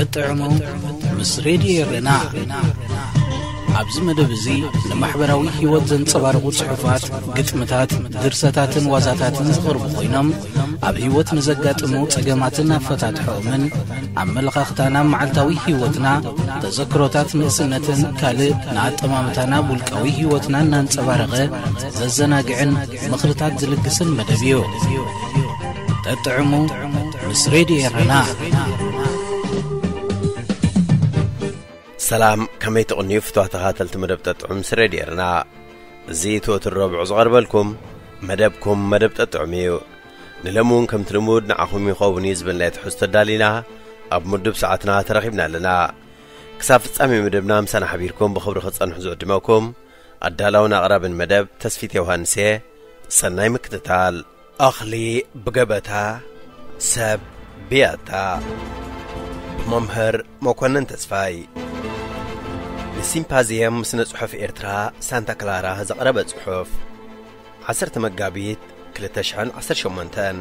እጥዕሙ ምስ ሬድዮ ኤረና። ኣብዚ መደብ እዚ ንማሕበራዊ ህይወት ዘንጸባርቑ ጽሑፋት፣ ግጥምታት፣ ድርሰታትን ዋዛታትን ዝቐርቡ ኮይኖም፣ ኣብ ህይወት ንዘጋጥሙ ጸገማትን ኣፈታትሖኦምን፣ ኣመለኻኽታና፣ መዓልታዊ ህይወትና፣ ተዘክሮታት ንእስነትን ካልእ ንኣጠማምታና ውልቃዊ ህይወትና እናንጸባረቐ ዘዘናግዕን ምኽርታት ዝልግስን መደብ እዩ። ጠጥዕሙ ምስ ሬድዮ ኤረና። ሰላም፣ ከመይ ትቕንዩ ፍትዋ ተኸታተልቲ መደብ ጠጥዑም ምስ ሬድዮ ኤረና? እዚ እቲ ወትሩ ረቡዕ ዝቐርበልኩም መደብኩም መደብ ጠጥዑም እዩ። ንሎሚ እውን ከምቲ ልሙድ ንዓኹም ይኸውን እዩ ዝበልናዮ ትሕዝቶ ኣዳሊና ኣብ ምዱብ ሰዓትና ተረኺብና ኣለና። ክሳብ ፍጻሜ መደብና ምሳና ሓቢርኩም ብኽብሪ ክትጸንሑ ዝዕድመኩም ኣዳላውን ኣቕራብን መደብ ተስፊት ዮሃንስ እየ። ሰናይ ምክትታል። እኽሊ ብገበታ፣ ሰብ ብያታ። ብመምህር መኮነን ተስፋይ። ንሲምፓዚየም ስነ ጽሑፍ ኤርትራ ሳንታ ክላራ ዝቐረበ ጽሑፍ። ዓሰርተ መጋቢት ክልተ ሽሕን ዓሰርተ ሸሞንተን።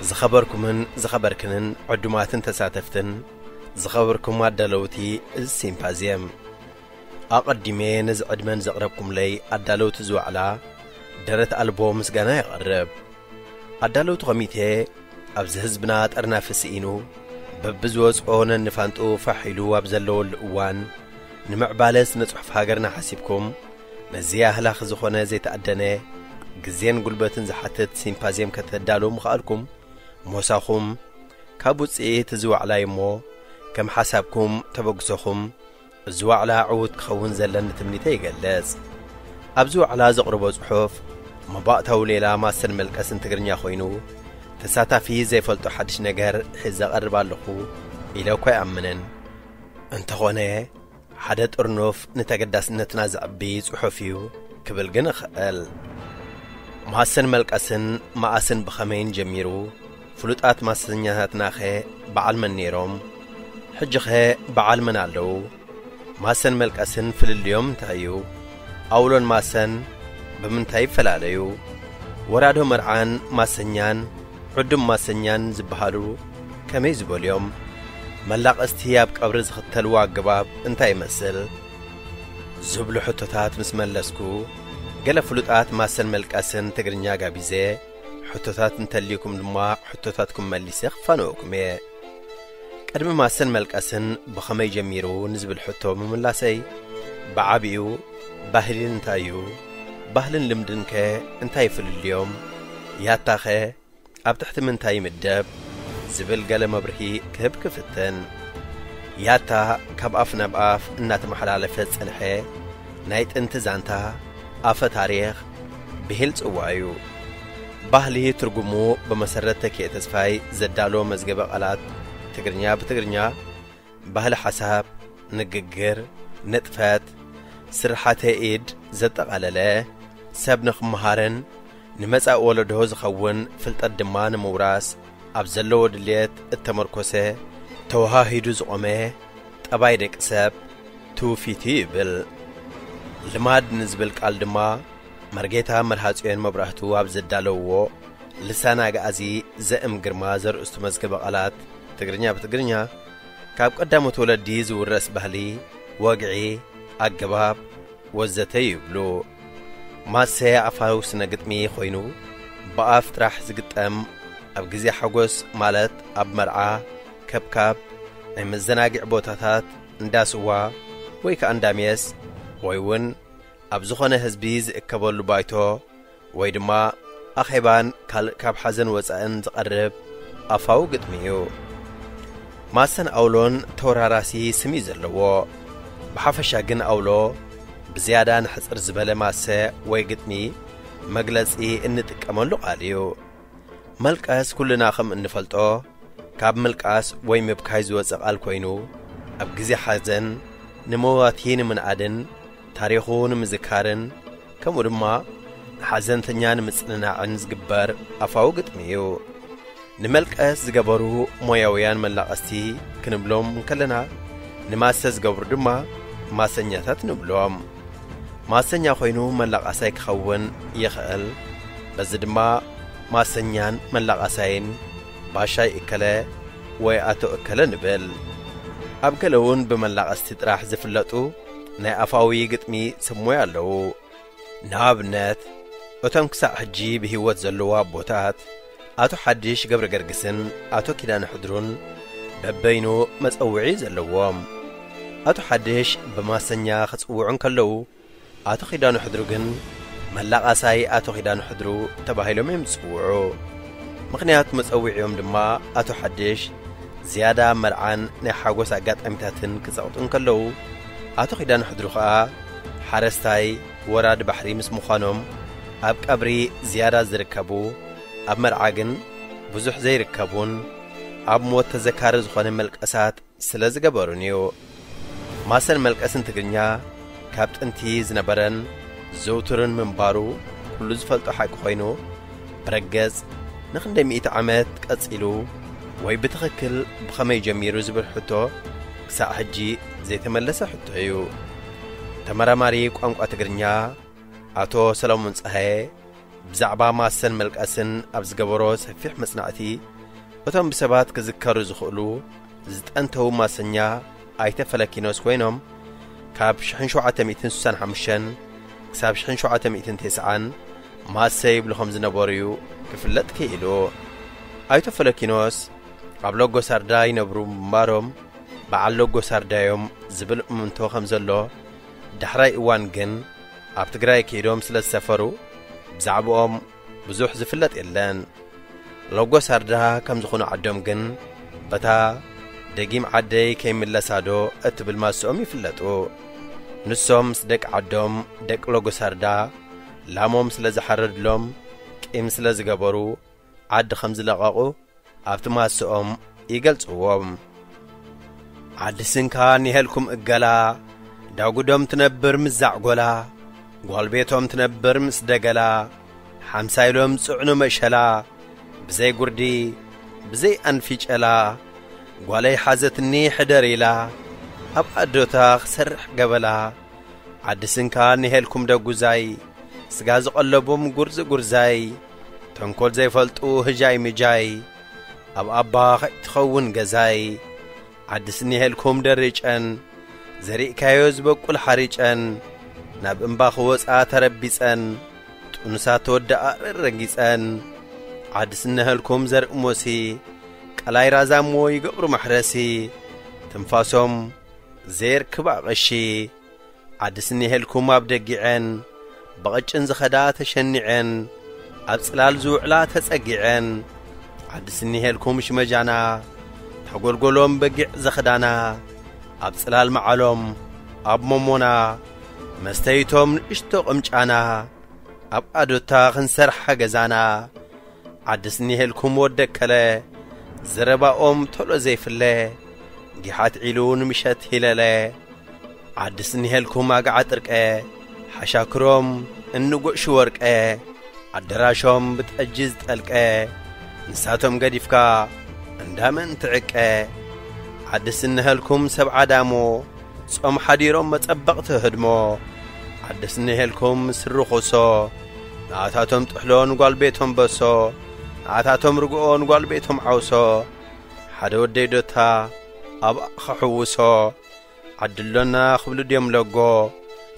ዝኸበርኩምን ዝኸበርክንን ዕዱማትን ተሳተፍትን፣ ዝኸበርኩም ኣዳለውቲ እዚ ሲምፓዚየም፣ ኣቐዲመ ነዚ ዕድመን ዘቕረብኩምለይ ኣዳለውቲ እዚ ዋዕላ ደረት ኣልቦ ምስጋና የቕርብ። ኣዳለውቲ ኮሚቴ ኣብዚ ህዝብና ጠርናፊ ስኢኑ በብዝወጽኦ ነንፋንጡ ፋሕ ኢሉ ኣብ ዘለወሉ እዋን፣ ንምዕባለ ስነ ጽሑፍ ሃገርና ሓሲብኩም ነዚ ኣህላኺ ዝኾነ ዘይተኣደነ ግዜን ጉልበትን ዝሓትት ሲምፓዝየም ከተዳልዉ ምኽኣልኩም ሞሳኹም ካብ ውጽኢት እዚ ዋዕላ እዩ እሞ፣ ከም ሓሳብኩም ተበግሶኹም እዚ ዋዕላ ዕዉት ክኸውን ዘለኒ ትምኒተይ ይገልጽ። ኣብዚ ዋዕላ ዘቕርቦ ጽሑፍ መባእታዊ ሌላ ማሰን መልቀስን ትግርኛ ኮይኑ፣ ተሳታፊ ዘይፈልጦ ሓድሽ ነገር ሒዘ እቐርብ ኣለኹ ኢለ እኳ ኣይኣምንን። እንተኾነ፣ ሓደ ጥርኑፍ ንተገዳስነትና ዘዕቢ ጽሑፍ እዩ ክብል ግን እኽእል። ማሰን መልቀስን መኣስን ብኸመይን ጀሚሩ? ፍሉጣት ማሰኛታትናኸ በዓል መን ነይሮም? ሕጂኸ በዓል መን ኣለዉ? ማሰን መልቀስን ፍልልዮም እንታይ እዩ? ኣውሎን ማሰን ብምንታይ ይፈላለዩ? ወራዶ መርዓን ማሰኛን ዕዱም ማሰኛን ዝበሃሉ ከመይ ዝበሉ እዮም? መላቐስቲ ኣብ ቀብሪ ዝኽተልዎ ኣገባብ እንታይ ይመስል? ዝብሉ ሕቶታት ምስ መለስኩ፣ ገለ ፍሉጣት ማሰን መልቀስን ትግርኛ ጋቢዘ፣ ሕቶታት እንተልዩኩም ድማ ሕቶታትኩም መሊሰ ክፋነወኩም እየ። ቅድሚ ማሰን መልቀስን ብኸመይ ጀሚሩ ንዝብል ሕቶ ምምላሰይ፣ ብዓቢኡ ባህሊ እንታይ እዩ? ባህልን ልምድን ከ እንታይ ይፍልልዮም? ያታኸ ኣብ ትሕቲ ምንታይ ይምደብ? ዝብል ገለ መብርሂ ክህብ ክፍትን። ያታ ካብ ኣፍ ናብ ኣፍ እናተመሓላለፈ ዝጸንሐ ናይ ጥንቲ ዛንታ፣ ኣፈ ታሪኽ፣ ብሂል ጽዋ እዩ። ባህሊ ትርጉሙ ብመሰረት ተኪኤ ተስፋይ ዘዳሎ መዝገበ ቃላት ትግርኛ ብትግርኛ፣ ባህሊ ሓሳብ፣ ንግግር፣ ንጥፈት፣ ስርሓተ ኢድ ዘጠቓለለ፣ ሰብ ንኽመሃርን ንመጻኢ ወለዶ ዝኸውን ፍልጠት ድማ ንምውራስ ኣብ ዘለዎ ድልየት እተመርኮሰ፣ ተወሃሂዱ ዝቖመ ጠባይ ደቂ ሰብ ትውፊት እዩ ይብል። ልማድ ንዝብል ቃል ድማ መርጌታ መርሃጽዮን መብራህቱ ኣብ ዘዳለውዎ ልሳን ኣግኣዚ ዘእም ግርማ ዘርእስቱ መዝገበ ቃላት ትግርኛ ብትግርኛ፣ ካብ ቀዳሞት ወለዲ ዝውረስ ባህሊ፣ ወግዒ፣ ኣገባብ ወዘተ ይብሉ። ማሰ ኣፋዊ ስነ ግጥሚ ኮይኑ፣ ብኣፍ ጥራሕ ዝግጠም፣ ኣብ ግዜ ሓጎስ ማለት ኣብ መርዓ፣ ከብካብ፣ ናይ መዘናግዒ ቦታታት፣ እንዳ ስዋ ወይ ከኣ እንዳ ሜስ፣ ወይ እውን ኣብ ዝኾነ ህዝቢ ዝእከበሉ ባይቶ ወይ ድማ ኣኼባን ካልእ ካብ ሓዘን ወጻእን ዝቐርብ ኣፋዊ ግጥሚ እዩ። ማሰን ኣውሎን ተወራራሲ ስም እዩ ዘለዎ። ብሓፈሻ ግን ኣውሎ ብዝያዳ ንሕጽር ዝበለ ማሰ ወይ ግጥሚ መግለጺ እንጥቀመሉ ቃል እዩ። መልቀስ ኩልና ከም እንፈልጦ ካብ ምልቃስ ወይ ምብካይ ዝወጸ ቃል ኮይኑ፣ ኣብ ግዜ ሓዘን ንመዋቲ ንምንኣድን ታሪኹ ንምዝካርን ከምኡ ድማ ንሓዘንተኛ ንምጽንናዕን ዝግበር ኣፋዊ ግጥሚ እዩ። ንመልቀስ ዝገበሩ ሞያውያን መላቐስቲ ክንብሎም እንከለና፣ ንማሰ ዝገብሩ ድማ ማሰኛታት ንብሎም። ማሰኛ ኮይኑ መላቓሳይ ክኸውን ይኽእል። በዚ ድማ ማሰኛን መላቓሳይን ባሻይ እከለ፣ ወይ ኣቶ እከለ ንብል። ኣብ ገለ እውን ብመላቐስቲ ጥራሕ ዝፍለጡ ናይ ኣፋዊ ግጥሚ ሰብ ሞያ ኣለዉ። ንኣብነት፣ እቶም ክሳዕ ሕጂ ብህይወት ዘለዉ ኣቦታት፣ ኣቶ ሓድሽ ገብረ ገርግስን ኣቶ ኪዳነ ሕድሩን በበይኑ መጸውዒ ዘለዎም። ኣቶ ሓድሽ ብማሰኛ ክጽውዑ እንከለዉ፣ ኣቶ ኪዳነ ሕድሩ ግን መላቓሳይ ኣቶ ኪዳነ ሕድሩ ተባሂሎም እዮም ዝጽውዑ። ምኽንያት መጸውዒኦም ድማ ኣቶ ሓድሽ ዝያዳ መርዓን ናይ ሓጎስ ኣጋጣሚታትን ክጸቕጡ እንከለዉ፣ ኣቶ ኪዳነ ሕድሩ ኸኣ ሓረስታይ ወራድ ባሕሪ ምስ ምዃኖም፣ ኣብ ቀብሪ ዝያዳ ዝርከቡ፣ ኣብ መርዓ ግን ብዙሕ ዘይርከቡን ኣብ ሞት ተዘካሪ ዝኾነ መልቀሳት ስለ ዝገበሩን እዩ። ማሰን መልቀስን ትግርኛ ካብ ጥንቲ ዝነበረን ዘውትርን ምንባሩ ኩሉ ዝፈልጦ ሓቂ ኮይኑ፣ ብረገጽ ንኽንደይ ሚእቲ ዓመት ቀጺሉ ወይ ብትኽክል ብኸመይ ጀሚሩ ዝብል ሕቶ ክሳዕ ሕጂ ዘይተመለሰ ሕቶ እዩ። ተመራማሪ ቋንቋ ትግርኛ ኣቶ ሰለሞን ጸሃየ ብዛዕባ ማሰን መልቀስን ኣብ ዝገበሮ ሰፊሕ መጽናዕቲ፣ እቶም ብሰባት ክዝከሩ ዝኽእሉ ዝጠንተዉ ማሰኛ ኣይተ ፈለኪኖስ ኮይኖም፣ ካብ ሽሕን ሸውዓተ ሚእትን ስሳን ሓሙሽተን ክሳብ ሽሕን ሸውዓተ ሚእትን ተስዓን ማሰ ይብሉ ከም ዝነበሩ እዩ ክፍለጥ ክኢሉ። ኣይተ ፈለኪኖስ ኣብ ሎጎሳርዳ ይነብሩ ምንባሮም፣ በዓል ሎጎሳርዳ እዮም ዝብል እምንቶ ከም ዘሎ፣ ዳሕራይ እዋን ግን ኣብ ትግራይ ከይዶም ስለ ዝሰፈሩ፣ ብዛዕባኦም ብዙሕ ዝፍለጥ የለን። ሎጎሳርዳ ከም ዝኾኑ ዓዶም ግን፣ በታ ደጊም ዓደይ ከይምለሳዶ እትብል ማስኦም ይፍለጡ። ንሶም ምስ ደቂ ዓዶም፣ ደቂ ሎጎሳርዳ፣ ላሞም ስለ ዝሓረድሎም፣ ቂም ስለ ዝገበሩ፣ ዓዲ ከም ዝለቐቑ ኣብቲ ማስኦም ይገልጽዎም። ዓዲ ስንካ ኒሄልኩም እገላ፣ ዳጉዶም ትነብር ምስ ዛዕጎላ፣ ጓል ቤቶም ትነብር ምስ ደገላ፣ ሓምሳ ኢሎም ጽዕኑ መሸላ፣ ብዘይ ጉርዲ፣ ብዘይ ኣንፊጨላ፣ ጓለይ ሓዘትኒ ሕደር ኢላ፣ ኣብ ኣዶታ ክሰርሕ ገበላ። ዓዲ ስንካ ኒሄልኩም ደጉዛይ፣ ስጋ ዝቐለቦም ጉርዚ ጉርዛይ፣ ተንኮል ዘይፈልጡ ህጃይ ምጃይ፣ ኣብ ኣባ ከይትኸውን ገዛይ። ዓዲ ስኒሄልኩም ደሪጨን፣ ዘሪእካዮ ዝበቁል ሓሪጨን፣ ናብ እምባ ክወፃ ተረቢፀን፣ ጥኑሳት ተወዳኣ ረጊፀን። ዓዲ ስኒሄልኩም ዘርኢ ሞሲ፣ ቀላይ ራዛሞ ይገብሩ መሕረሲ፣ ትንፋሶም ዘየርክብ ኣቐሺ። ዓዲ ስኒሄልኩም ኣብ ደጊዐን፣ ብቐጭን ዝኸዳ ተሸኒዐን፣ ኣብ ጽላል ዝውዕላ ተጸጊዐን። ዓዲ ስኒሄልኩም ሽመጃና፣ ተጎልጎሎም በጊዕ ዘኽዳና፣ ኣብ ጽላል መዓሎም፣ ኣብ ሞሞና፣ መስተይቶም ንእሽቶ ቅምጫና፣ ኣብ ኣዶታ ክንሰርሓ ገዛና። ዓዲ ስኒሄልኩም ወደከለ፣ ዘረባኦም ቶሎ ዘይፍለ፣ ጊሓት ዒሉ ንምሸት ሂለለ። ዓዲ ስኒሄልኩም ኣግዓ ጥርቀ፣ ሓሻክሮም እንጎዕሹ ወርቀ፣ ኣደራሾም ብጠጅ ዝጠልቀ፣ ንሳቶም ገዲፍካ እንዳመን ትዕቀ። ዓዲ ስኒሄልኩም ሰብ ዓዳሞ፣ ጾም ሓዲሮም መጸበቕቲ ህድሞ። ዓዲ ስኒሄልኩም ስርኹሶ፣ ንኣታቶም ጥሕሎ ንጓል ቤቶም በሶ፣ ንኣታቶም ርግኦ ንጓል ቤቶም ዓውሶ። ሓደ ወደይ ዶታ ኣብ ክሕውሶ፣ ዓዲ ኣሎና ክብሉ ድዮም ለጎ፣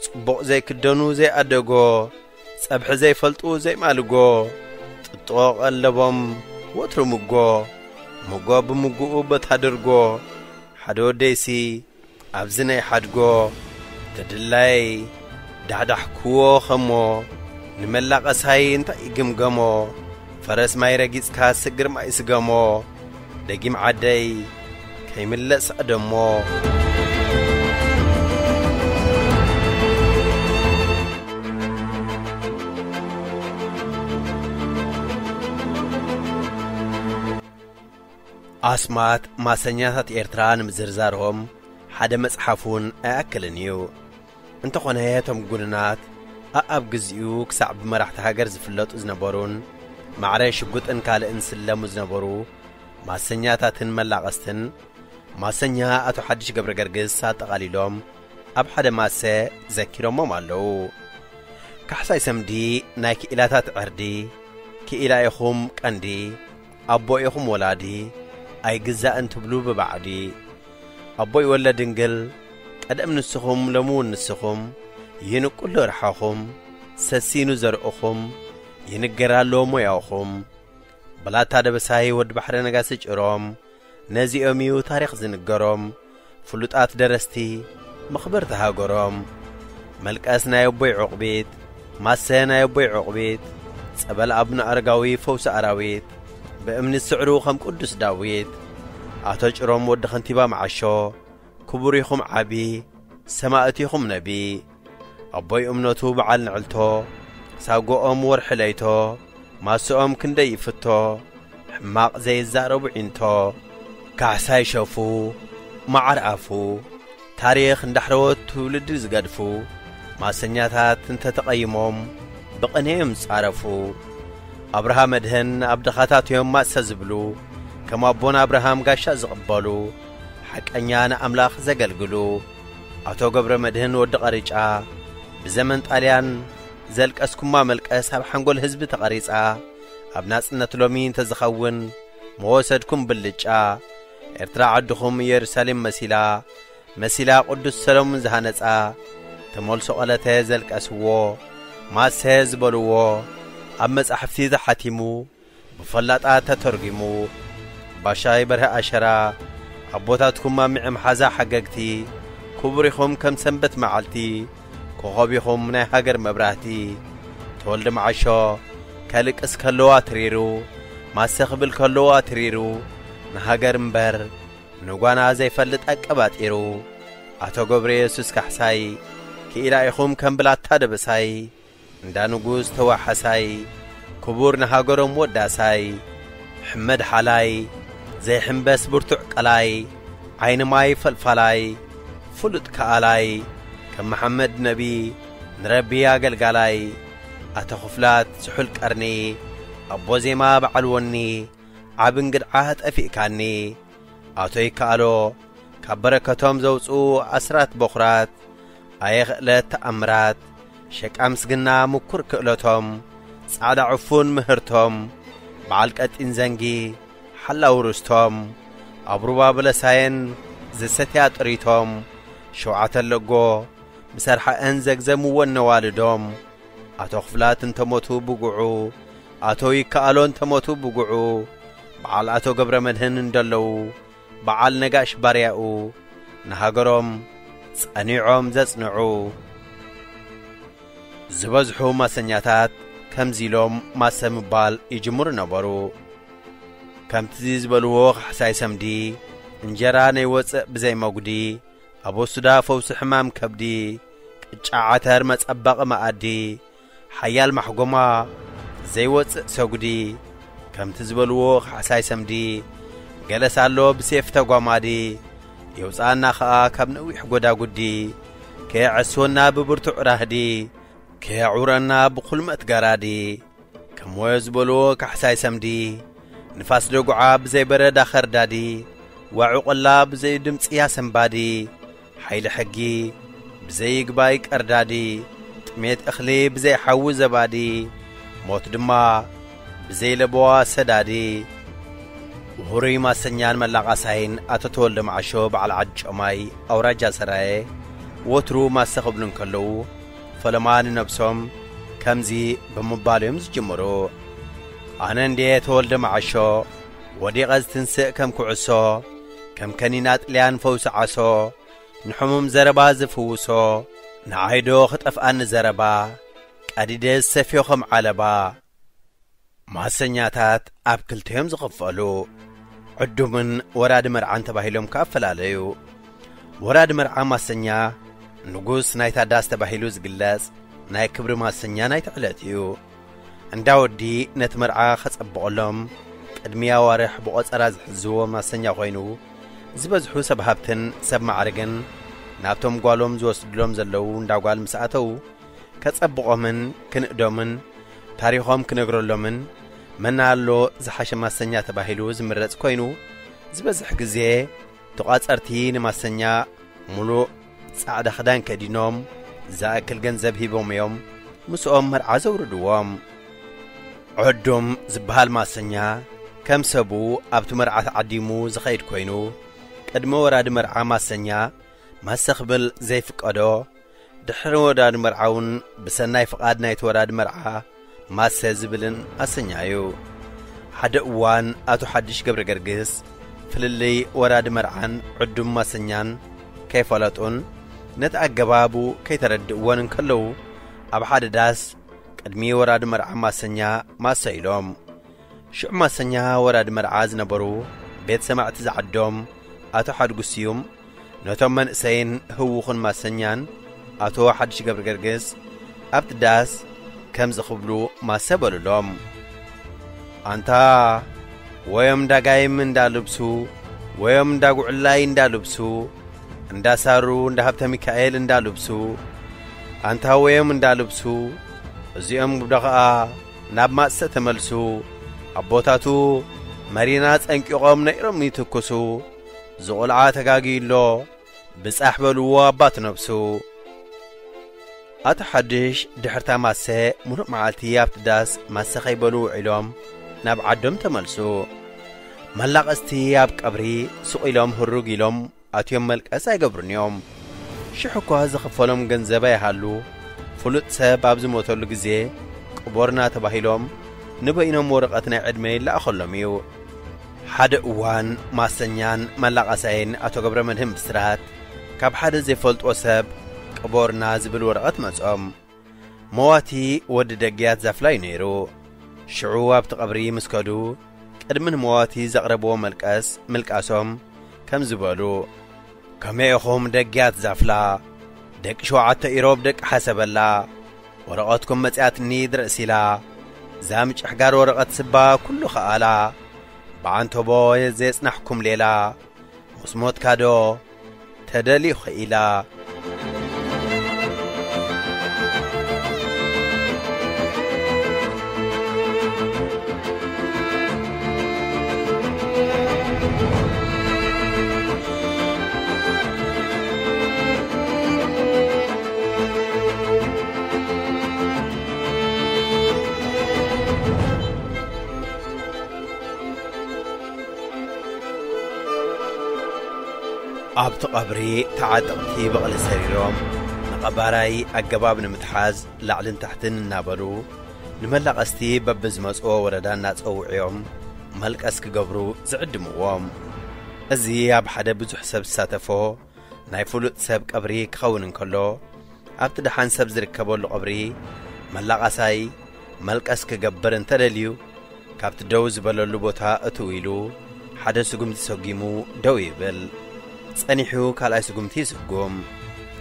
ጽቡቕ ዘይክደኑ ዘይኣደጎ፣ ጸብሒ ዘይፈልጡ ዘይማልጎ፣ ጥጥቖ ቀለቦም ወትሩ ምጎ፣ ምጎ ብምጉኡ በታ ድርጎ። ሓደ ወደይሲ ኣብዚ ናይ ሓድጎ፣ ተድላይ ዳሕዳሕክዎ ኸሞ፣ ንመላቐሳይ እንታይ ይግምገሞ? ፈረስ ማይ ረጊጽካ ስግር ማይ ስገሞ፣ ደጊም ዓደይ ከይምለስ ኣደሞ። ኣስማት ማሰኛታት ኤርትራ ንምዝርዛሮም ሓደ መጽሓፍ እውን ኣይኣክልን እዩ። እንተኾነ፣ እቶም ጉኑናት ኣኣብ ግዜኡ ክሳዕ ብመራሕቲ ሃገር ዝፍለጡ ዝነበሩን ማዕረ ሽጉጥን ካልእን ዝስለሙ ዝነበሩ ማሰኛታትን መላቐስትን፣ ማሰኛ ኣቶ ሓድሽ ገብረ ገርግስ ኣጠቓሊሎም ኣብ ሓደ ማሰ ዘኪሮሞም ኣለዉ። ካሕሳይ ሰምዲ ናይ ክኢላታት ዕርዲ፣ ክኢላ ኢኹም ቀንዲ፣ ኣቦ ኢኹም ወላዲ፣ ኣይግዛእን ትብሉ ብባዕዲ። ኣቦይ ወለ ድንግል፣ ቀደም ንስኹም፣ ሎሚ እውን ንስኹም፣ ይንቁል ርሓኹም፣ ሰሲኑ ዘርእኹም፣ ይንገር ኣሎ ሞያኹም። ብላታ ደበሳይ ወዲ ባሕሪ ነጋሲ ጭሮም፣ ነዚኦም እዩ ታሪኽ ዝንገሮም። ፍሉጣት ደረስቲ፣ መኽበርቲ ሃገሮም። መልቀስ ናይ ኣቦይ ዑቕቢት፣ ማሰ ናይ ኣቦይ ዑቕቢት፣ ጸበል ኣቡነ ኣረጋዊ ፈውሲ ኣራዊት፣ ብእምኒ ስዕሩ ከም ቅዱስ ዳዊት። ኣቶ ጭሮም ወዲ ከንቲባ መዓሾ፣ ክቡር ኢኹም ዓቢ፣ ሰማእት ኢኹም ነቢ። ኣቦይ እምነቱ በዓል ንዕልቶ፣ ሳጎኦም ወርሒ ለይቶ፣ ማስኦም ክንደይ ይፍቶ፣ ሕማቕ ዘይዛረቡ ዒንቶ። ካሕሳይ ሸፉ፣ መዓር ኣፉ፣ ታሪኽ እንዳሕረወት ትውልዲ ዝገድፉ፣ ማሰኛታት እንተተቐይሞም ብቕኔ እዮም ዝጻረፉ። ኣብርሃ መድህን ኣብ ድኻታት እዮም ማእሰ ዝብሉ፣ ከም ኣቦና ኣብርሃም ጋሻ ዝቕበሉ፣ ሓቀኛ ንኣምላኽ ዘገልግሉ። ኣቶ ገብረ መድህን ወዲ ቐሪጫ፣ ብዘመን ጣልያን ዘልቀስኩማ መልቀስ ኣብ ሓንጎል ህዝቢ ተቐሪጻ፣ ኣብ ናጽነት ሎሚ እንተዝኸውን ምወሰድኩም ብልጫ። ኤርትራ ዓድኹም ኢየሩሳሌም መሲላ፣ መሲላ ቅዱስ ሰሎሞን ዝሃነጻ። ተመልሶ ቀለተ ዘልቀስዎ፣ ማሰ ዝበልዎ፣ ኣብ መጻሕፍቲ ተሓቲሙ፣ ብፈላጣት ተተርጒሙ። ባሻይ በርሀ ኣሸራ፣ ኣቦታትኩም ኣብ ምዕም ሓዛ ሓገግቲ፣ ክቡር ኢኹም ከም ሰንበት መዓልቲ፣ ኮኸብ ኢኹም ናይ ሃገር መብራህቲ። ተወልደ መዓሾ፣ ከልቅስ ከለዋ ትሪሩ፣ ማሰ ክብል ከለዋ ትሪሩ፣ ንሃገር እምበር ንጓና ዘይፈልጥ ኣቀባጢሩ። ኣቶ ገብረ የሱስ ካሕሳይ፣ ክኢላ ኢኹም ከም ብላታ ደበሳይ፣ እንዳ ንጉስ ተዋሓሳይ፣ ክቡር ንሃገሮም ወዳሳይ። ሕመድ ሓላይ፣ ዘይሕምበስ ብርቱዕ ቀላይ፣ ዓይኒ ማይ ፈልፋላይ፣ ፍሉጥ ከኣላይ፣ ከም መሓመድ ነቢ፣ ንረቢ ኣገልጋላይ። ኣቶ ክፍላት ስሑል ቀርኒ፣ ኣቦ ዜማ በዓል ወኒ፣ ዓቢ እንግድዓ ጠፊእካኒ። ኣቶ ይከኣሎ፣ ካብ በረከቶም ዘውጽኡ ኣስራት በኹራት፣ ኣየ ክእለት ተኣምራት፣ ሸቃ ምስግና ምኩር ክእለቶም፣ ጻዕዳ ዕፉን ምህርቶም፣ በዓል ቀጢን ዘንጊ ሓላው ርስቶም፣ ኣብ ሩባ በለሳየን ዝሰትያ ጥሪቶም፣ ሸውዓተ ኣለጎ ምስ ኣርሓአን ዘግዘምወን ነዋልዶም፣ ኣቶ ክፍላት እንተሞቱ ብጉዑ፣ ኣቶ ይከኣሎ እንተሞቱ ብጉዑ፣ በዓል ኣቶ ገብረ መድህን እንደለዉ፣ በዓል ነጋሽ ባርያኡ፣ ንሃገሮም ጸኒዖም ዘጽንዑ። ዝበዝሑ ማሰኛታት ከምዚ ኢሎም ማሰ ምባል ይጅምሩ ነበሩ። ከምቲ ዝበልዎ ካሕሳይ ሰምዲ፣ እንጀራ ነይወጽእ ብዘይ መጉዲ፣ ኣቦ ሱዳ ፈውሲ ሕማም ከብዲ፣ ቅጫ ዓተር መጸበቒ መኣዲ፣ ሓያል ማሕጎማ ዘይወጽእ ሰጉዲ፣ ከምቲ ዝበልዎ ካሕሳይ ሰምዲ፣ ገለስ ኣሎ ብሴፍ ተጓማዲ፣ የውጽኣና ኸኣ ካብ ነዊሕ ጎዳጉዲ፣ ከየዐስወና ብብርቱዕ ራህዲ፣ ከየዕውረና ብኩልመት ጋራዲ። ከም ወዮ ዝበልዎ ካሕሳይ ሰምዲ፣ ንፋስ ደጉዓ ብዘይ በረዳ ኸርዳዲ፣ ዋዑ ቆላ ብዘይ ድምጺ ኣሰንባዲ፣ ሓይሊ ሕጊ ብዘይ ይግባይ ቀርዳዲ፣ ጥሜት እኽሊ ብዘይ ሓዊ ዘባዲ፣ ሞት ድማ ብዘይ ለበዋ ሰዳዲ። ውሁሩይ ማሰኛን መላቓሳይን ኣቶ ተወልደ መዓሾ በዓል ዓዲ ጮማይ ኣውራጃ ሰራየ፣ ወትሩ ማሰ ክብሉ እንከለዉ፣ ፈለማ ንነብሶም ከምዚ ብምባል እዮም ዝጅምሩ። ኣነ እንድየ ተወልደ መዓሾ፣ ወዲቐ ዝትንስእ ከም ኩዕሶ፣ ከም ከኒና ጥልያን ፈውሲ ዓሶ፣ ንሕሙም ዘረባ ዝፍውሶ፣ ንዓይዶ ክጠፍኣኒ ዘረባ፣ ቀዲደ ዝሰፍዮ ከም ዓለባ። ማሰኛታት ኣብ ክልተ እዮም ዝኽፈሉ፣ ዕዱምን ወራዲ መርዓን ተባሂሎም ክፈላለዩ። ወራዲ መርዓ ማሰኛ፣ ንጉስ ናይታ ዳስ ተባሂሉ ዝግለጽ፣ ናይ ክብሪ ማሰኛ ናይቲ ዕለት እዩ። እንዳ ወዲ ነቲ መርዓ ኸጸብቐሎም፣ ቅድሚ ኣዋርሕ ብቖጸራ ዝሕዝዎ ማሰኛ ኾይኑ፣ ዝበዝሑ ሰብ ሃብትን ሰብ ማዕርግን ናብቶም ጓሎም ዝወስድሎም ዘለዉ እንዳ ጓል ምስ ኣተዉ፣ ከጸብቖምን ክንእዶምን ታሪኾም ክነግረሎምን መን ኣሎ ዝሓሸ ማሰኛ ተባሂሉ ዝምረጽ ኮይኑ፣ ዝበዝሕ ግዜ ተቋጸርቲ ንማሰኛ ሙሉእ ጻዕዳ ክዳን ከዲኖም፣ ዝኣክል ገንዘብ ሂቦም እዮም ምስኦም መርዓ ዘውርድዎም። ዕዱም ዝበሃል ማሰኛ ከም ሰቡ ኣብቲ መርዓ ተዓዲሙ ዝኸይድ ኮይኑ፣ ቅድሚ ወራዲ መርዓ ማሰኛ ማሰ ክብል ዘይፍቀዶ፣ ድሕሪ ወራዲ መርዓ እውን ብሰናይ ፍቓድ ናይቲ ወራዲ መርዓ ማሰ ዝብልን ኣሰኛ እዩ። ሓደ እዋን ኣቶ ሓድሽ ገብረ ገርግስ ፍልልይ ወራዲ መርዓን ዕዱም ማሰኛን ከይፈለጡን ነቲ ኣገባቡ ከይተረድእዎን እንከለዉ፣ ኣብ ሓደ ዳስ ቅድሚ ወራዲ መርዓ ማሰኛ ማሰ ኢሎም። ሽዑ ማሰኛ ወራዲ መርዓ ዝነበሩ ቤት ሰማዕቲ ዝዓዶም ኣቶ ሓድጉ ስዩም ነቶም መንእሰይን ህውኹን ማሰኛን ኣቶ ሓድሽ ገብረ ገርግስ ኣብቲ ዳስ ከምዚ ክብሉ ማሰ በሉሎም። ኣንታ ወዮም እንዳጋይም እንዳልብሱ፣ ወዮም እንዳጉዕላይ እንዳልብሱ፣ እንዳሳሩ እንዳሃብተ ሚካኤል እንዳልብሱ፣ ኣንታ ወዮም እንዳልብሱ፣ እዚኦም ግብዶ ኸኣ ናብ ማእሰ ተመልሱ። ኣቦታቱ መሪና ጸንቂቖም ነይሮም ይትኩሱ። ዝቑልዓ ተጋግዩ ኣሎ፣ ብጻሕ በልዎ ኣባት ነብሱ። ኣቶ ሓድሽ ድሕርታ ማሰ ሙሉእ መዓልቲ ኣብቲ ዳስ ማሰ ከይበሉ ውዒሎም ናብ ዓዶም ተመልሱ። መላቐስቲ ኣብ ቀብሪ ሱቕ ኢሎም ህሩግ ኢሎም ኣትዮም መልቀስ ኣይገብሩን እዮም። ሽሕ እኳ ዝኽፈሎም ገንዘብ ኣይሃሉ፣ ፍሉጥ ሰብ ኣብ ዝሞተሉ ግዜ ቅቦርና ተባሂሎም ንበይኖም ወረቐት ናይ ዕድመ ይለኣኸሎም እዩ። ሓደ እዋን ማሰኛን መላቐሳይን ኣቶ ገብረ መድህን ብስራት ካብ ሓደ ዘይፈልጥዎ ሰብ ቅቦርና ዝብል ወረቐት መጾም። መዋቲ ወዲ ደግያት ዛፍላ እዩ ነይሩ። ሽዑ ኣብቲ ቀብሪ ምስ ከዱ፣ ቅድሚ ንመዋቲ ዘቕረብዎ መልቀስ ምልቃሶም ከም ዝበሉ፣ ከመይ ኢኹም ደግያት ዛፍላ፣ ደቂ ሸውዓተ ኢሮብ ደቂ ሓሰበላ፣ ወረቐትኩም መጽያትኒ ድረስ ኢላ፣ እዛ ምጭሕጋር ወረቐት ስባ ኩሉ ኸኣላ፣ ብዓንተቦ የዘየጽናሕኩም ሌላ፣ ምስ ሞትካዶ ተደልዩ ኸኢላ። ኣብቲ ቀብሪ ተዓጠቕቲ በቕሊ ሰሪሮም፣ ንቐባራይ ኣገባብ ንምትሓዝ ላዕልን ታሕትን እናበሉ፣ ንመላቐስቲ በብዝመጽዎ ወረዳ እናጸውዕዮም መልቀስ ክገብሩ ዝዕድምዎም። እዚ ኣብ ሓደ ብዙሕ ሰብ ዝሳተፎ ናይ ፍሉጥ ሰብ ቀብሪ ክኸውን እንከሎ፣ ኣብቲ ደሓን ሰብ ዝርከበሉ ቀብሪ መላቐሳይ መልቀስ ክገብር እንተደልዩ፣ ካብቲ ደው ዝበለሉ ቦታ እትው ኢሉ ሓደ ስጉምቲ ሰጒሙ ደው ይብል። ጸኒሑ ካልኣይ ስጉምቲ ይስጉም።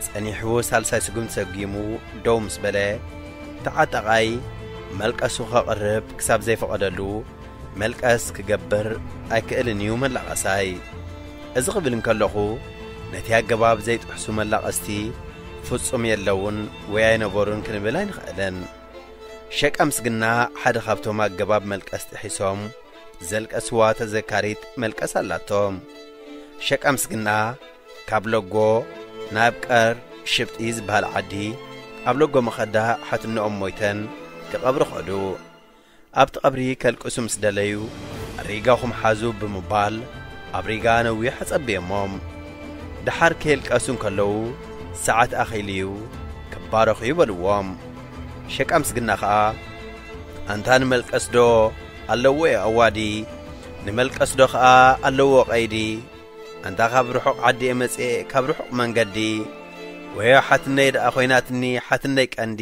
ጸኒሑ ሳልሳይ ስጉምቲ ሰጒሙ ደው ምስ በለ፣ ተዓጣቓይ መልቀሱ ከቕርብ ክሳብ ዘይፈቐደሉ፣ መልቀስ ክገብር ኣይክእልን እዩ መላቐሳይ። እዚ ክብል እንከለኹ፣ ነቲ ኣገባብ ዘይጥሕሱ መላቐስቲ ፍጹም የለውን ወይ ኣይነበሩን ክንብል ኣይንኽእልን። ሸቃ ምስግና ሓደ ካብቶም ኣገባብ መልቀስ ጥሒሶም ዘልቀስዋ ተዘካሪት መልቀስ ኣላቶም። ሸቃ ምስግና ካብ ለጎ ናብ ቀር ሽብጢ ዝበሃል ዓዲ፣ ኣብ ለጎ መኸዳ ሓትነኦም ሞይተን ክቐብሩ ኸዱ። ኣብቲ ቀብሪ ከልቅሱ ምስ ደለዩ፣ "ሪጋኹም ሓዙ" ብምባል ኣብ ሪጋ ነዊሕ ኣጸብዮሞም። ደሓር ከየልቀሱ እንከለዉ፣ "ሰዓት ኣኺሉ'ዩ፣ ክባረኹ'ዩ" በልዎም። ሸቃ ምስግና ኸኣ፣ "ኣንታ ንመልቀስዶ ኣለዎ ኣዋዲ፣ ንመልቀስዶ ኸኣ ኣለዎ ቀይዲ? ኣንታ ካብ ርሑቕ ዓዲ እየ መጽኤ፣ ካብ ርሑቕ መንገዲ፣ ወዮ ሓትነይ ደኣ ኾይናትኒ፣ ሓትነይ ቀንዲ፣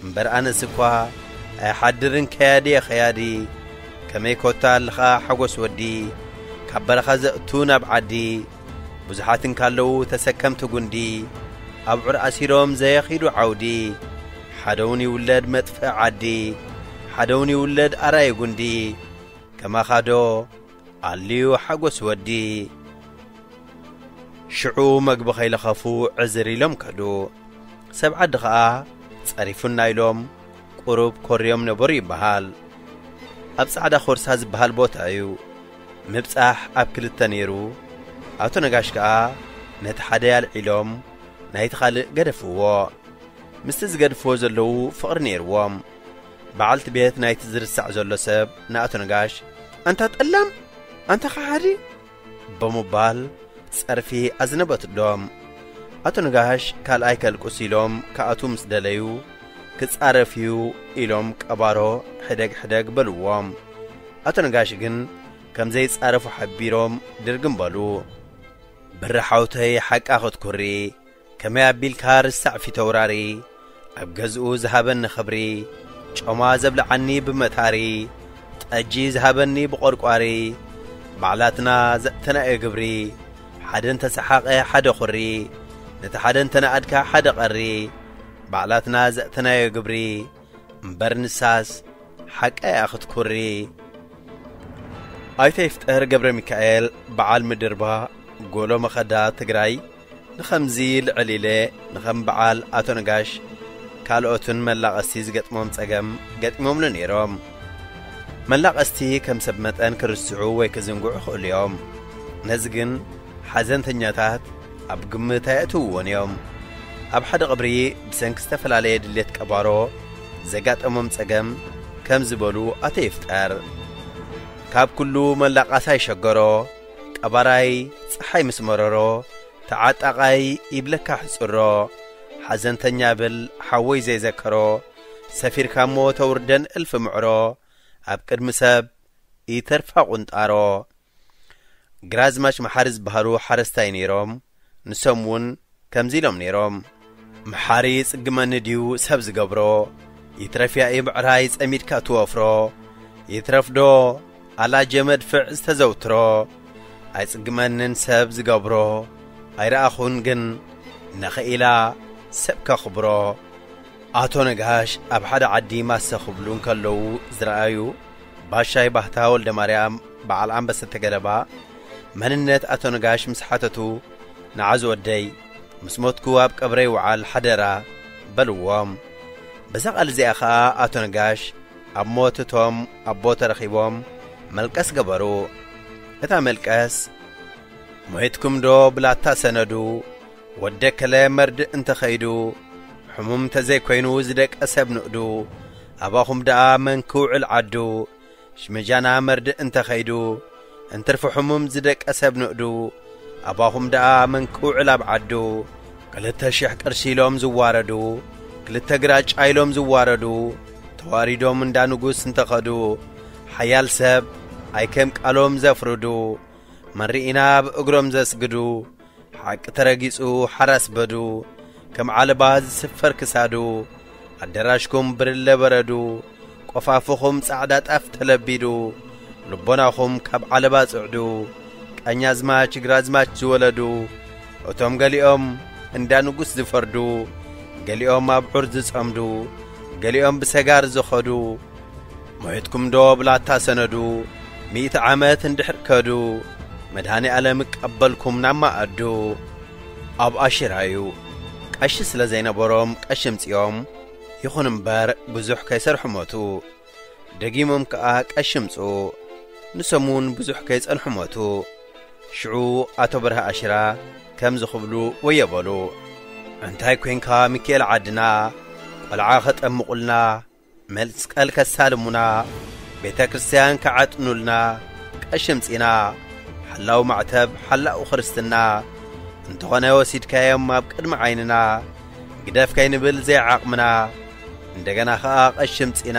እምበር ኣነስ እኳ ኣይሓድርን ከያዲ እየ ኸያዲ። ከመይ ኮታ ኣለኻ ሓጎስ ወዲ፣ ካብ በረኻ ዘእቱ ናብ ዓዲ፣ ብዙሓት እንካለዉ ተሰከምቲ ጉንዲ፣ ኣብዑር ኣሲሮም ዘየኺዱ ዓውዲ፣ ሓደውን ይውለድ መጥፍእ ዓዲ፣ ሓደውን ይውለድ ኣራየ ጉንዲ፣ ከማኻዶ ኣልዩ ሓጎስ ወዲ?" ሽዑ መግቢ ከይለኸፉ ዕዝር ኢሎም ከዱ። ሰብ ዓዲ ኸኣ ጸሪፉና ኢሎም ቁሩብ ኮርዮም ነበሩ ይበሃል። ኣብ ጻዕዳ ኮርሳ ዝበሃል ቦታ እዩ። ምብጻሕ ኣብ ክልተ ነይሩ። ኣቶ ነጋሽ ከኣ ነቲ ሓደ ኣልዒሎም ናይቲ ካልእ ገደፍዎ። ምስቲ ዝገድፍዎ ዘለዉ ፍቕሪ ነይርዎም። በዓልቲ ቤት ናይቲ ዝርሳዕ ዘሎ ሰብ ንኣቶ ነጋሽ ኣንታ ጠላም፣ ኣንታ ኸሓዲ፣ ብምባል ጸርፊ ኣዝነበትሎም። ኣቶ ነጋሽ ካልኣይ ከልቁስ ኢሎም ክኣትዉ ምስ ደለዩ፣ ክጻረፍ እዩ ኢሎም ቀባሮ ሕደግ ሕደግ በልዎም። ኣቶ ነጋሽ ግን ከም ዘይጻረፉ ሓቢሮም ድርግም በሉ። ብሪ ሓውተይ ሓቃ ክትኩሪ፣ ከመይ ኣቢልካ ርሳዕ ፊተውራሪ፣ ኣብ ገዝኡ ዝሃበኒ ኽብሪ፣ ጮማ ዘብልዓኒ ብመታሪ፣ ጠጂ ዝሃበኒ ብቖርቋሪ፣ ባዕላትና ዘእተናዮ ግብሪ፣ ሓደ እንተሰሓቐ ሓደ ኹሪ፣ ነቲ ሓደ እንተነኣድካ ሓደ ቐሪ፣ ባዕላትና ዘእተናዮ ግብሪ፣ እምበር ንሳስ ሓቃ እያ ክትኩሪ። ኣይተ ይፍጠር ገብረ ሚካኤል በዓል ምድርባ ጎሎ መኸዳ ትግራይ ንኸምዚ ልዕል ኢለ ንኸም በዓል ኣቶ ነጋሽ ካልኦትን መላቐስቲ ዝገጥሞም ጸገም ገጢሞምሉ ነይሮም። መላቐስቲ ከም ሰብ መጠን ክርስዑ ወይ ክዝንግዑ ይኽእሉ እዮም። ነዚ ግን ሓዘንተኛታት ኣብ ግምት ኣየእትውዎን እዮም። ኣብ ሓደ ቐብሪ ብሰንኪ ዝተፈላለየ ድሌት ቀባሮ ዘጋጠሞም ጸገም ከም ዝበሉ ኣቶ ይፍጠር፣ ካብ ኩሉ መላቓሳይ ሸገሮ፣ ቀባራይ ጸሓይ ምስ መረሮ፣ ተዓጣቓይ ይብለካ ሕጽሮ፣ ሓዘንተኛ ብል ሓወይ ዘይዘከሮ፣ ሰፊርካ እሞ ተውርደን እልፊ ምዕሮ፣ ኣብ ቅድሚ ሰብ ይተርፋ ቁንጣሮ። ግራዝማች መሓሪ ዝበሃሉ ሓረስታይ ነይሮም። ንሶም እውን ከምዚ ኢሎም ነይሮም፣ መሓሪ ይጽግመኒ ድዩ ሰብ ዝገብሮ? ይትረፍ ያኢ ብዕራይ ጸሚድካ ትወፍሮ። ይትረፍዶ ኣላጀ መድፍዕ ዝተዘውትሮ? ኣይጽግመንን ሰብ ዝገብሮ። ኣይረኣኹን ግን ነኽኢላ ሰብ ከኽብሮ። ኣቶ ነጋሽ ኣብ ሓደ ዓዲ ማሰ ክብሉ እንከለዉ ዝረኣዩ ባሻይ ባህታ ወልደ ማርያም በዓል ኣንበሰ ተገለባ መንነት ኣቶ ነጋሽ ምስ ሓተቱ፣ ንዓ ዝወደይ፣ ምስ ሞትኩ ኣብ ቀብረይ ውዓል ሓደራ በልዎም። በዛ ቃል እዚኣ ኸኣ ኣቶ ነጋሽ ኣብ ሞት እቶም ኣቦ ተረኺቦም መልቀስ ገበሩ። እታ መልቀስ፣ ሞይትኩም ዶ ብላታ ሰነዱ፣ ወደ ከለ መርድእ እንተኸይዱ፣ ሕሙም እንተዘይኮይኑ ዝደቀ ሰብ ንእዱ፣ ኣባኹም ደኣ መን ክውዕል ዓዱ፣ ሽመጃና መርድእ እንተኸይዱ፣ እንትርፊ ሕሙም ዝደቀ ሰብ ንእዱ፣ ኣባኹም ደኣ መን ክውዕል ኣብ ዓዱ። ክልተ ሽሕ ቅርሺ ኢሎም ዝዋረዱ፣ ክልተ ግራጫ ኢሎም ዝዋረዱ፣ ተዋሪዶም እንዳ ንጉስ እንተኸዱ፣ ሓያል ሰብ ኣይከም ቃሎም ዘፍርዱ፣ መን ርኢና ኣብ እግሮም ዘስግዱ፣ ሓቂ ተረጊጹ ሓራስ በዱ፣ ከም ዓለባ ዝስፈር ክሳዱ፣ ኣደራሽኩም ብርለ በረዱ፣ ቆፋፍኹም ጻዕዳ ጣፍ ተለቢዱ፣ ልቦናኹም ካብ ዓለባ ጽዕዱ፣ ቀኛዝማች ግራዝማች ዝወለዱ፣ እቶም ገሊኦም እንዳ ንጉስ ዝፈርዱ፣ ገሊኦም ኣብ ዑር ዝጸምዱ፣ ገሊኦም ብሰጋር ዝኸዱ፣ ሞየትኩም ዶ ብላታ ሰነዱ፣ ሚእቲ ዓመት እንድሕር ከዱ፣ መድሃኔ ኣለም እቀበልኩም ናብ ማኣዱ። ኣብ ኣሽራ እዩ። ቀሺ ስለ ዘይነበሮም ቀሺ ምጽኦም፣ ይኹን እምበር ብዙሕ ከይሰርሑ ሞቱ። ደጊሞም ከኣ ቀሺ ምጽኡ፣ ንሶም እውን ብዙሕ ከይጸንሑ ሞቱ። ሽዑ ኣቶ በርሀ ኣሽራ ከምዚ ክብሉ ወዮ በሉ። እንታይ ኮንካ ሚካኤል ዓድና፣ ቆልዓ ኸጠምቑልና፣ መስቀል ከሳልሙና፣ ቤተ ክርስቲያን ክዓጥኑልና፣ ቀሺ ምጺና፣ ሓላው ማዕተብ ሓላው ክርስትና፣ እንተኾነ ወሲድካዮም ኣብ ቅድሚ ዓይንና፣ ግደፍ ከይንብል ዘይዓቕምና፣ እንደገና ኸኣ ቀሺ ምጺና፣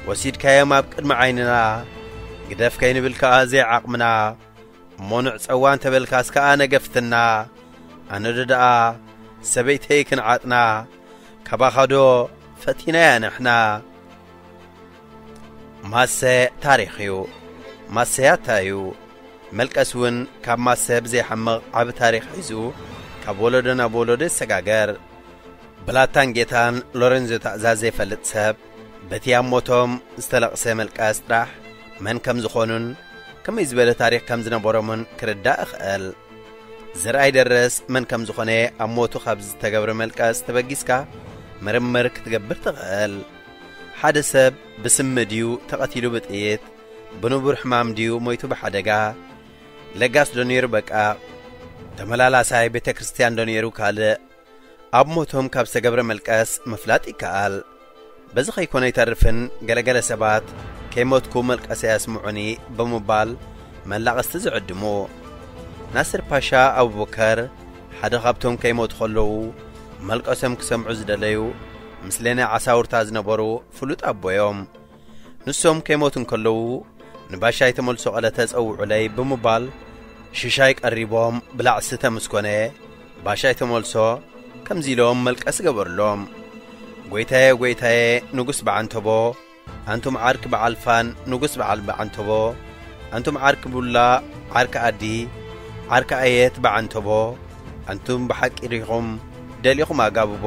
ወሲድካዮም ኣብ ቅድሚ ዓይንና፣ ግደፍ ከይንብል ከኣ ዘይዓቕምና፣ እሞ ንዕጸዋ እንተበልካስ ከኣ ነገፍትና፣ ኣነዶ ደኣ ሰበይተይ ክንዓጥና፣ ካባኻዶ ፈቲናያ ንሕና። ማሰ ታሪኽ እዩ። ማሰ ያታ እዩ። መልቀስ እውን ካብ ማሰ ብዘይሓምቕ ዓቢ ታሪኽ ሒዙ ካብ ወለዶ ናብ ወለዶ ይሰጋገር። ብላታን ጌታን ሎሬንዞ ታእዛዝ ዘይፈልጥ ሰብ በቲ ኣብ ሞቶም ዝተለቕሰ መልቀስ ጥራሕ መን ከም ዝኾኑን ከመይ ዝበለ ታሪኽ ከም ዝነበሮምን ክርዳእ እኽእል። ዘርኣይ ደረስ መን ከም ዝኾነ ኣብ ሞቱ ካብ ዝተገብረ መልቀስ ተበጊስካ ምርምር ክትገብር ትኽእል። ሓደ ሰብ ብስሚ ድዩ ተቐቲሉ ብጥይት፣ ብንቡር ሕማም ድዩ ሞይቱ ብሓደጋ፣ ለጋስ ዶ ነይሩ በቃ፣ ተመላላሳይ ቤተ ክርስቲያን ዶ ነይሩ ካልእ፣ ኣብ ሞቶም ካብ ዝተገብረ መልቀስ ምፍላጥ ይከኣል። በዚ ከይኮነ ኣይተርፍን ገለገለ ሰባት ከይሞትኩ መልቀሰይ ኣስምዑኒ ብምባል መላቐስቲ ዝዕድሙ። ናስር ፓሻ ኣቡበከር ሓደ ካብቶም ከይሞቱ ከለዉ መልቀሶም ክሰምዑ ዝደለዩ ምስሌነ ዓሳውርታ ዝነበሩ ፍሉጥ ኣቦ እዮም። ንሶም ከይሞቱ እንከለዉ ንባሻይ ተመልሶ ቀለተ ጸውዑለይ ብምባል ሽሻይ ቀሪቦም ብላዕ ስተ ምስ ኮነ ባሻይ ተመልሶ ከምዚ ኢሎም መልቀስ ገበርሎም። ጎይታየ ጎይታየ ንጉስ በዓንተቦ ኣንቱም ዓርኪ በዓል ፋን ንጉስ በዓል በዓንተቦ ኣንቱም ዓርኪ ቡላ ዓርኪ ኣዲ ዓርኪ ኣየት በዓንተቦ ኣንቱም ብሓቂ ዲኹም ደሊኹም ኣጋብቦ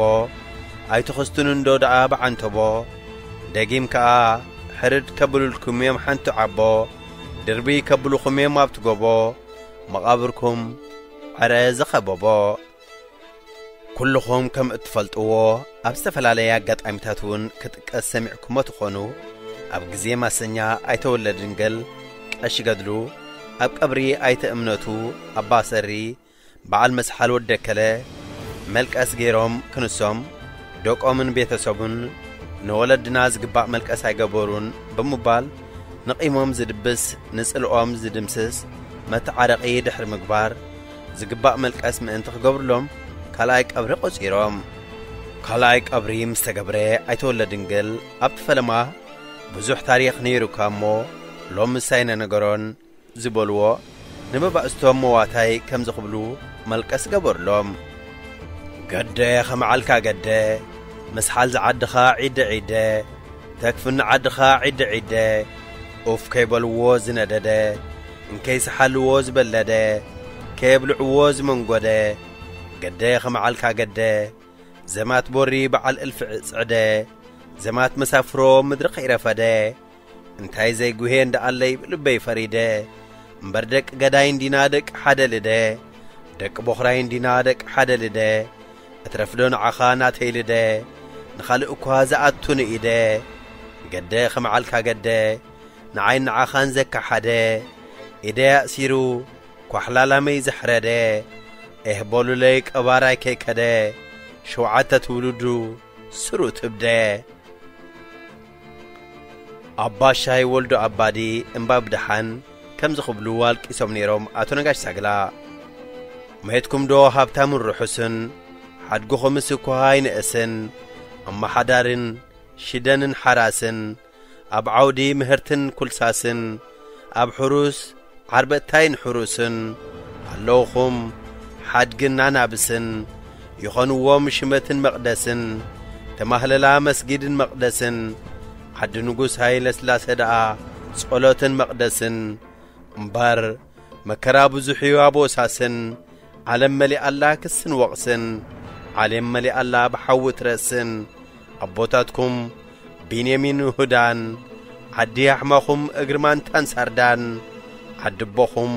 ኣይትኸስቱን እንዶ ደኣ በዓንተቦ ደጊም ከኣ ሕርድ ከብሉልኩም እዮም ሓንቲ ዓቦ ድርቢ ከብሉኹም እዮም ኣብቲ ጎቦ መቓብርኩም ዕረ ዝኸበቦ። ኩልኹም ከም እትፈልጥዎ ኣብ ዝተፈላለየ ኣጋጣሚታት እውን ክጥቀስ ሰሚዕኩሞ ትኾኑ። ኣብ ግዜ ማሰኛ ኣይተወለድን ገል ቀሺ ገድሉ ኣብ ቀብሪ ኣይተ እምነቱ ኣባ ሰሪ በዓል መስሓል ወደከለ መልቀስ ገይሮም ክንሶም ደቆምን ቤተሰቡን ንወለድና ዝግባእ መልቀስ ኣይገበሩን ብምባል ንቂሞም ዝድብስ ንጽልኦም ዝድምስስ መተዓረቒ ድሕሪ ምግባር ዝግባእ መልቀስ ምእንቲ ክገብርሎም ካልኣይ ቀብሪ ቆጺሮም። ካልኣይ ቀብሪ ምስ ተገብረ ኣይተወለድን ገል ኣብቲ ፈለማ ብዙሕ ታሪኽ ነይሩካ እሞ ሎምስ ኣይነነገሮን ዝበልዎ ንመባእስቶም መዋታይ ከምዚ ክብሉ መልቀስ ገበርሎም። ገደ ኸመዓልካ ገደ፣ መስሓል ዝዓድኻ ዒደ ዒደ፣ ተክፍኒ ዓድኻ ዒደ ዒደ፣ ኡፍ ከይበልዎ ዝነደደ፣ እንከይሰሓልዎ ዝበለደ፣ ከየብልዕዎ ዝመንጎደ፣ ገደ ኸመዓልካ ገደ፣ ዘማት ቦሪ በዓል እልፊ ጽዕደ፣ ዘማት መሳፍሮ ምድሪ ከይረፈደ፣ እንታይ ዘይጉሄ እንዳኣለይ ብልበይ ፈሪደ፣ እምበር ደቂ ገዳይ እንዲና ደቂ ሓደ ልደ፣ ደቂ ቦኽራይ እንዲና ደቂ ሓደ ልደ፣ እትረፍዶ ንዓኻ ናተይ ልደ፣ ንኻልእ እኳ ዝኣቱ ንኢደ፣ ገደ ኸመዓልካ ገደ፣ ንዓይ ንዓኻን ዘካ ሓደ፣ ኢደይ ኣእሲሩ ኳሕላ ላመይ ዘሕረደ፣ ኤህ በሉለይ ቀባራይ ከይከደ፣ ሸውዓተ ትውልዱ ስሩ ትብደ። ኣባ ሻይ ወልዱ ኣባዲ እምባ ብደሓን ከምዚ ክብሉ ኣልቂሶም ነይሮም ኣቶ ነጋሽ ሳግላ። መየትኩም ዶ ሃብታምን ርሑስን፣ ሓድግኹምስ እኳ ኣይንእስን፣ ኣመሓዳርን ሽደንን ሓራስን፣ ኣብ ዓውዲ ምህርትን ኩልሳስን፣ ኣብ ሕሩስ ዓርበታይን ሕሩስን ኣለውኹም ሓድግን ኣናብስን ይኾንዎም ሽመትን መቕደስን፣ ተማህለላ መስጊድን መቕደስን፣ ዓዲ ንጉስ ሃይለ ስላሴ ደኣ ጸሎትን መቕደስን። እምበር መከራ ብዙሕ እዩ ኣቦሳስን፣ ዓለም መሊኣላ ክስን ወቕስን፣ ዓለም መሊኣላ ብሓዊ ትረስን። ኣቦታትኩም ቢንያሚን ይሁዳን፣ ዓዲ ኣሕማኹም እግሪ ማንታን ሳርዳን፣ ዓዲ ኣቦኹም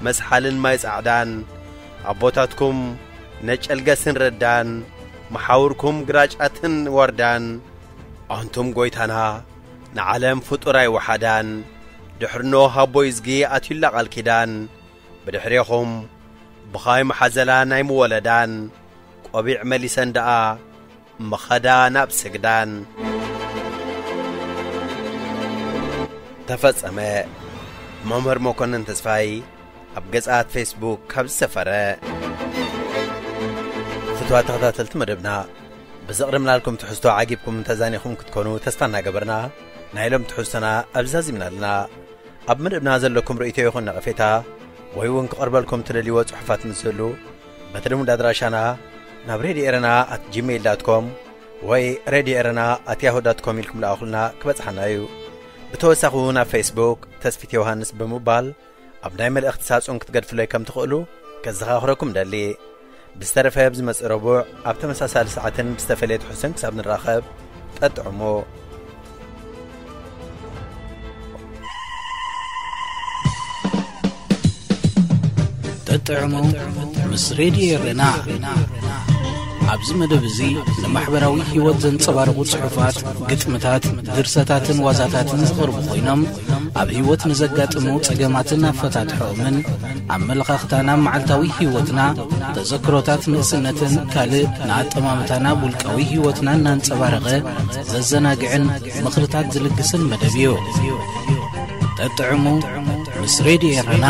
መስሓልን ማይ ጻዕዳን፣ ኣቦታትኩም ነጨልገስን ረዳን፣ መሓውርኩም ግራጫትን ወርዳን። ኣንቱም ጎይታና ንዓለም ፍጡር ኣይወሓዳን፣ ድሕሪ ኖህ ኣቦይ እዝጊ ኣትዩላ ቃል ኪዳን፣ ብድሕሬኹም ብኻይ መሓዘላ ናይ ምወለዳን፣ ቆቢዕ መሊሰን ደኣ ምኸዳ ናብ ስግዳን። ተፈጸመ። መምህር መኮንን ተስፋይ ኣብ ገጻት ፌስቡክ ካብ ዝሰፈረ። ፍትዋት ተኸታተልቲ መደብና፣ ብዘቕረብናልኩም ትሕዝቶ ዓጊብኩም ተዛኒኹም ክትኮኑ ተስፋ እናገበርና፣ ናይ ሎም ትሕዝቶና ኣብዚ ዛዚምና ኣለና። ኣብ መደብና ዘለኩም ርእይቶ ይኹን ነቐፌታ፣ ወይ እውን ክቐርበልኩም ትደልይዎ ጽሑፋት ምስ ዝህሉ፣ በቲ ልሙድ ኣድራሻና ናብ ሬድዮ ኤረና ኣት ጂሜይል ዳት ኮም ወይ ሬድዮ ኤረና ኣት ያሁ ዳት ኮም ኢልኩም ለኣኹልና ክበጽሓና እዩ። ብተወሳኺ እውን ኣብ ፌስቡክ ተስፊት ዮሃንስ ብምባል ኣብ ናይ መልእኽቲ ሳጹን ክትገድፍለይ ከም ትኽእሉ ከዘኻኽረኩም ደሊ። ብዝተረፈ ኣብ ዝመጽእ ረቡዕ ኣብ ተመሳሳሊ ሰዓትን ብዝተፈለየ ትሕዝቶን ክሳብ ንራኸብ፣ ጠጥዕሙ። ጠጥዕሙ ምስ ሬድዮ ኤረና። ኣብዚ መደብ እዚ ንማሕበራዊ ህይወት ዘንጸባርቑ ጽሑፋት፣ ግጥምታት፣ ድርሰታትን ዋዛታትን ዝቐርቡ ኮይኖም፣ ኣብ ህይወት ንዘጋጥሙ ጸገማትን ኣፈታትሖኦምን፣ ኣመለኻኽታና መዓልታዊ ህይወትና፣ ተዘክሮታት ንእስነትን ካልእ ንኣጠማምታና ውልቃዊ ህይወትና እናንጸባረቐ ዘዘናግዕን ምኽርታት ዝልግስን መደብ እዩ። ጠጥዕሙ ምስ ሬድዮ ኤረና።